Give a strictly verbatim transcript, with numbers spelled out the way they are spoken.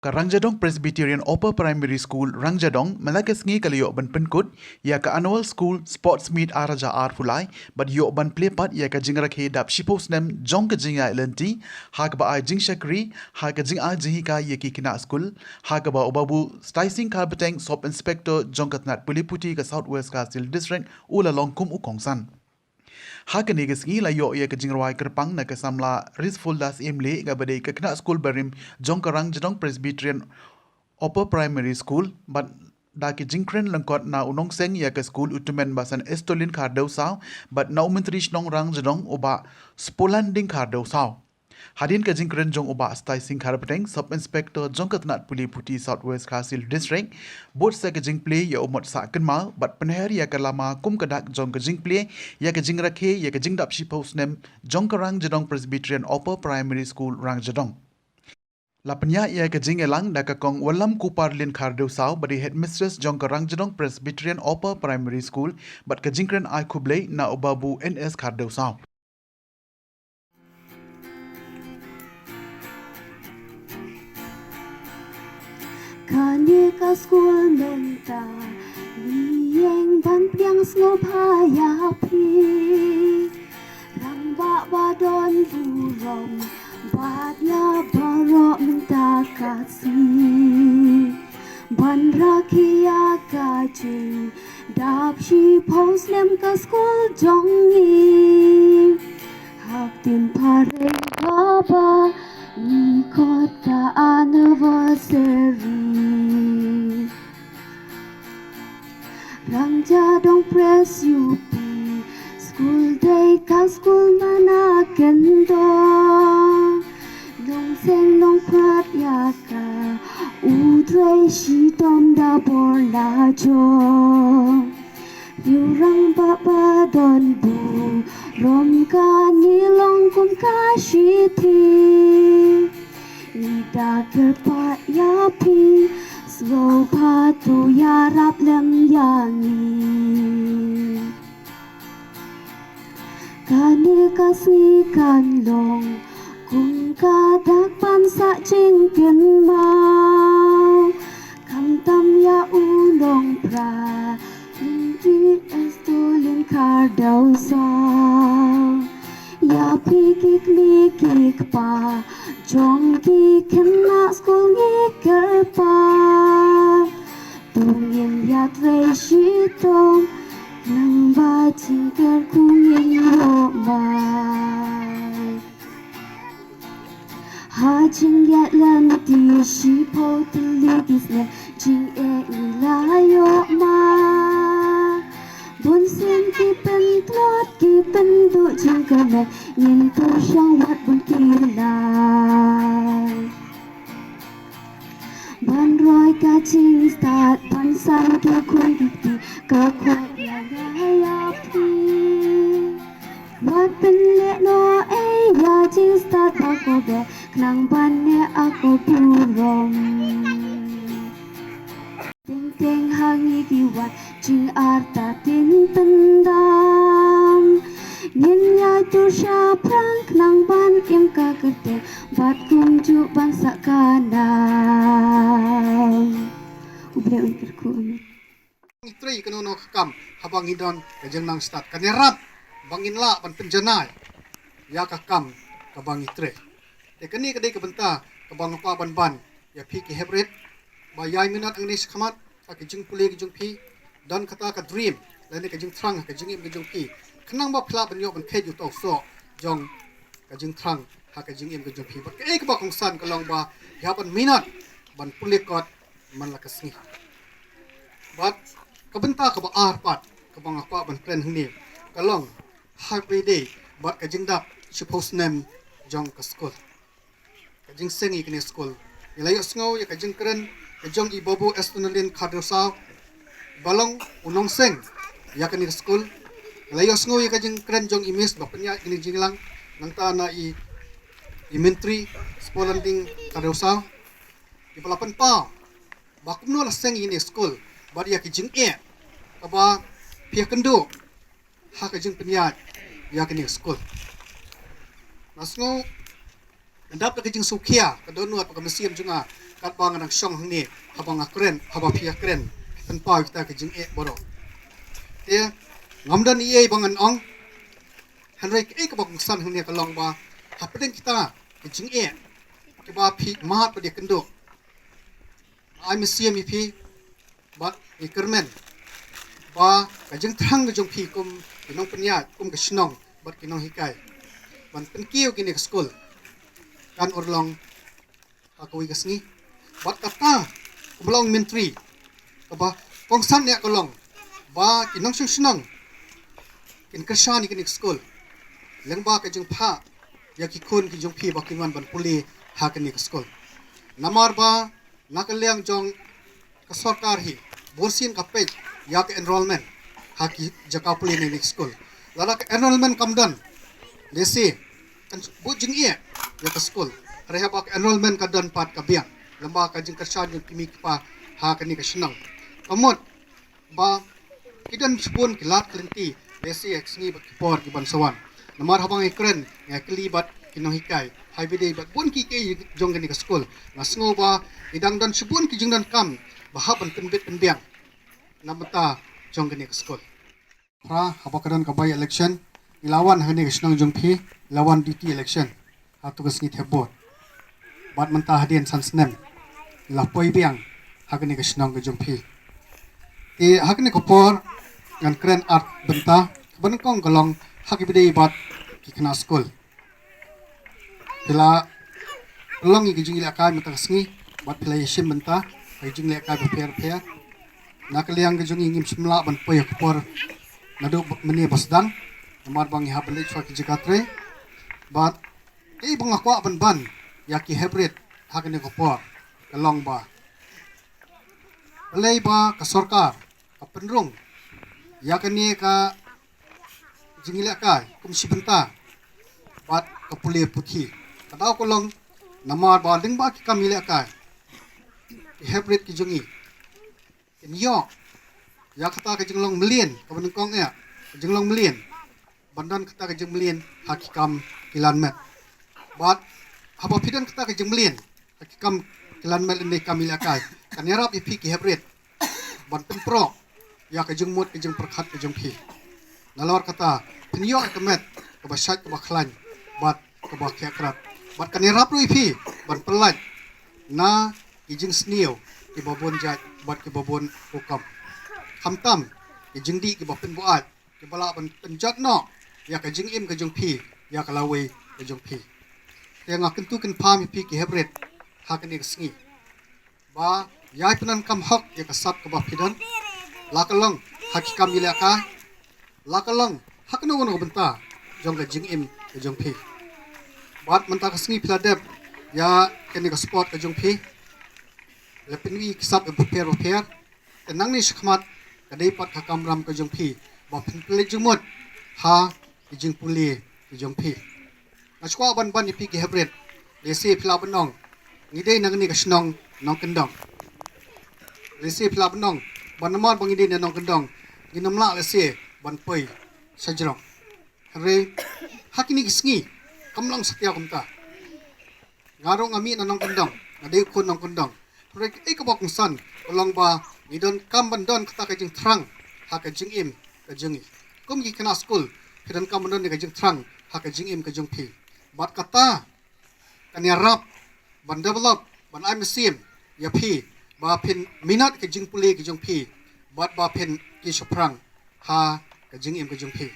Ka Rangjadong Presbyterian Upper Primary School, Rangjadong, mynta ka sngi ka la ïoh ban pynkut ïa ka Annual School Sports Meet ar hajar arphew lai, bad ïoh ban plie pat ïa ka jingrakhe dap shiphew snem jong ka jingïaid lynti ha kaba ai jingshakri ha ka jingai jinghikai ïa ki khynnah skul, ha kaba u Babu Staising Kharpateng, Sub Inspector jong ka tnat pule puthi ka South West Khasi Hills District, u la long kum u kongsan. Ha kane ka sngi la ïoh ïa ka jingrwai kyrpang na ka samla Rizful Das Imli, kaba dei ka khynnah skul barim jong ka Rangjadong Presbyterian Upper Primary School, bad da ki jingkren lyngkot na u nongseng ïa ka skul, u Tymmen Basan Estolin Khardew Saw, bad na u Myntri Shnong Rangjadong, u Bah Spulanding Khardew Saw. Hadien ka jingkren jong u Bah Staising Kharpateng, Sub Inspector jong ka tnat pule puthi South West Khasi Hills District, bud sa ka jingplie ïa u mot sah kynmaw, bad pynher ïa ka lama kum ka dak jong ka jingplie ïa ka jingrakhe ïa ka jingdap shiphew snem jong ka Rangjadong Presbyterian Upper Primary School, Rangjadong. La pynïaid ïa ka jingïalang da ka Kong Wallamkupar Lin Khardew Saw, ba dei Headmistress jong ka Rangjadong Presbyterian Upper Primary School, bad ka jingkren ai khublei na u Babu N S Khardew Saw. Kane ka skul mynta ngi ïeng ban pdiang sngewbha ïa phi, rangbah ba don burom bad ïa baroh mynta ka sngi, ban rakhe ïa ka jingdap shiphew snem ka skul jong ngi. Hapdeng phareng kaba ngi khot ka anniversary, Rangjadong Pres U P School dei ka skul mana kyndong, nongseng nongprat ïa ka, u trei shitom da bor la jong. Ïa u rangbah ba don burom kane long kum ka shithi. Ngi da kyrpad ïa phi, sngewbha to ïarap lem ïa ngi. Kane ka sngi kan long kum ka dak ban sah jingkynmaw, khamtam ïa u nongpra, Myntri Estolin Khardew Saw. Ïa phi ki kmie ki kpa jong ki khynnah skul ngi kyrpad, to ngin ïatrei shitom, nangba jingkyrkhu ngin ïoh mai. Ha jingïaid lynti shiphew tylli ki snem, jingeh ngi la ïoh ma. Bun sien ki pyntlot ki pynduh jingkmen, ngin pyrshang wat bun ki lai. Ban roi ka jingstad, ban san ki khun ki kti, ka khot ïa nga ïa phi. Wat pynleh noh ei ïa jingstad ba kordor, khnang ban neh akor burom. Teng teng ha ngi ki wat jingartatien pyndam, ngin ïatur shaphrang khnang ban im ka kyrteng, bad kumjuh ban sah ka nam. U Blei un kyrkhu, amen. Ngi trei kano kano ka kam haba ngi don ka jingnang stad, kan ïarap ba ngin lah ban pynjanai ïa ka kam kaba ngi trei. Te kane ka dei ka bynta kaba nga kwah ban ban ïa phi ki hep rit, ba ïai minot hangne shakhmat ha ka jingpule ka jong phi, don kata ka dream lane ka jingthrang ha ka jingim ka jong phi, khnang ba phi lah ban ïoh ban kheit ïa uta u soh jong ka jingthrang ha ka jingim ka jong phi. Bad kaei kaba kongsan ka long ba ïa ban minot ban pule kot man la ka sngi. Bad ka bynta kaba ar pat kaba nga kwah ban kren hangne ka long ha kaba ïadei bad ka jingdap shiphew snem jong ka skul, ka jingseng ïa kane skul. Ngi la ïohsngew ïa ka jingkren ka jong i Babu Estonalin Khardew Saw, ba long u nongseng ïa kane skul. Ngi la ïohsngew ïa ka jingkren jong i Miss ba pynïaid kane jingïalang, nangta na i, i Myntri Spulanding Khardew Saw, iba la pynpaw ba kumno la seng ïa kane skul bad ïa ki jingeh kaba phi ïakynduh ha ka jingpynïaid ïa kane skul. Nga sngew, nga dap da ka jingsngewkhia, ka dohnud bad ka mynsiem jong nga Katba nga dang shong hangne, haba nga kren, haba phi ïa kren, pynpaw kita ki jingeh baroh. Te ngam don ei ei ba ngan ong. Hynrei kaei kaba kongsan hangne ka long ba hapdeng kita ki jingeh kiba phi mad bad ïakynduh, ai mynsiem ïa phi bad ngi kyrmen ba ka jingthrang ka jong phi kum ki nongpynïaid, kum ka shnong bad ki nonghikai ban pynkiew kine ki skul kan urlong ha kawei ka sngi. Bad kata kumba long myntri, kaba kongsan ïa ka long ba ki nongshong shnong kin kyrshan ïa kine ki skul lyngba ka jingphah ïa ki khun ki jong phi ba kin wan ban pule ha kine ki skul. Namar ba na ka liang jong ka sorkar hi, bun sien ka peit ïa ka enrollment ha ki jaka pule ne ki skul. Lada ka enrollment kam don, lehse kan buh jingeh ïa ka skul. Hynrei haba ka enrollment ka don pat ka biang, lem bad ka jingkyrshan jong ki kmie ki kpa ha kane ka shnong. Ka mut ba ki don shibun ki lad ki lynti, lehse ha ki sngi bad ki por ki ban sa wan. Namar haba nga kren, nga kylli bad ki nonghikai, ha kaba ïadei bad bun kiei kiei jong kane ka skul, nga sngew ba ki dang don shibun ki jingdonkam ba hap ban pynbit pynbiang na bynta jong kane ka skul. Phra, haba ka don ka by election, ngi la wan ha kane ka shnong jong phi, ngi la wan duty election ha tu ka sngi thep vote. Bad mynta hadien san snem ngi la poi biang ha kane ka shnong ka jong phi. Te ha kane ka por ngan kren ar bynta. Kaba nyngkong ka long ha kaba ïadei bad ki khynnah skul. Phi la pynlong ïa ki jingïalehkai mynta ka sngi bad phi la ïashim bynta ha ki jingïalehkai bapher bapher. Na ka liang ka jong ngi ngim shym lah ban poi ha ka por naduh mynne ba sdang, namar ba ngi hap ban leit sha ki jaka trei. Bad kaei ba nga kwah ban ban ïa ki heprit ha kane ka por ka long ba, balei ba ka sorkar ka pynrung ïa kane ka jingïalehkai kum shi bynta bad ka pule puthi? Ka daw ka long namar ba lyngba ki kam ïalehkai, ki heprit ki jong ngi kin ïoh ïa kata ka jinglong mlien, kaba nyngkong eh, ka jinglong mlien, ban don kata ka jingmlien ha ki kam ki lan met. Bad haba phi don kata ka jingmlien ha ki kam ki lan met lane kam ïalehkai, kan ïarap ïa phi ki heprit ban pynproh ïa ka jingmut ka jingpyrkhat ka jong phi. Nalor kata, phin ïoh ïa ka met kaba shait kaba khlaiñ bad kaba khiah krat. Bad kan ïarap ruh ïa phi ban pyllait na ki jingsniew kiba bun jait bad kiba bun rukom. Khamtam ki jingdih kiba pynbuaid kiba lah ban pynjot noh ïa ka jingim ka jong phi, ïa ka lawei ka jong phi. Te nga kyntu kynpham ïa phi ki heprit ha kane ka sngi ba ïai pyndonkam hok ïa ka sap kaba phi don, la ka long ha ki kam ïalehkai, la ka long ha kano kano ka bynta jong ka jingim ka jong phi. Bad mynta ka sngi phi la dep ïa kane ka sport ka jong phi, la pynwit ki sap bapher bapher. Te nangne shakhmat ka dei pat ka kamram ka jong phi ba phin pynleit jingmut ha ki jingpule ki jong phi. Nga shu kwah ban ban ïa phi ki heprit, lehse phi lah ban ong, ngi dei na kane ka shnong Nongkyndong. Lehse phi lah ban ong ba namar ba ngi dei na Nongkyndong, ngin ym lah lehse ban poi sha jrong. Hynrei ha kine ki sngi kam long satia kumta. Nga ruh nga mih na Nongkyndong, nga dei u khun Nongkyndong. Hynrei kaei kaba kongsan ka long ba ngi donkam ban don kata ka jingthrang ha ka jingim ka jong ngi. Kum ki khynnah skul, phi donkam ban don ka jingthrang ha ka jingim ka jong phi. Bad kata kan ïarap ban develop, ban ai mynsiem ïa phi ba phin minot ka jingpule ka jong phi bad ba phin ïashaphrang ha ka jingim ka jong phi.